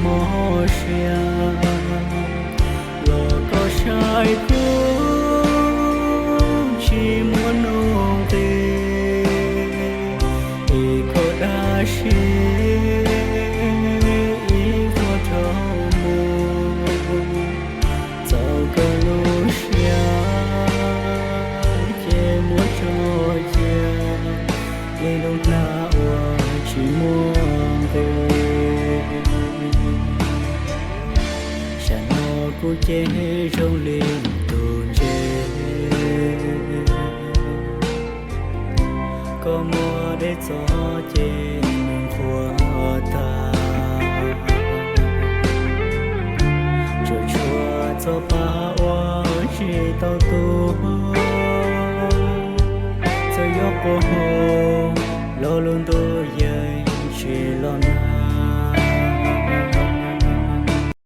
Mob siab los koj saib kuv tsis muaj nuj nqis, es koj dab tsi ib qho dhau mus, txaus koj lub siab ces muab tso cia li lub hnab uas tsis muaj nqis. Tsam no kuv ces zoo li tus ntses, koj muab dej txo ces nws nqhuav tag. Tsuas tshuav txoj paj uas tsis tau tu, txawm yuav quaj hu lo lus ntu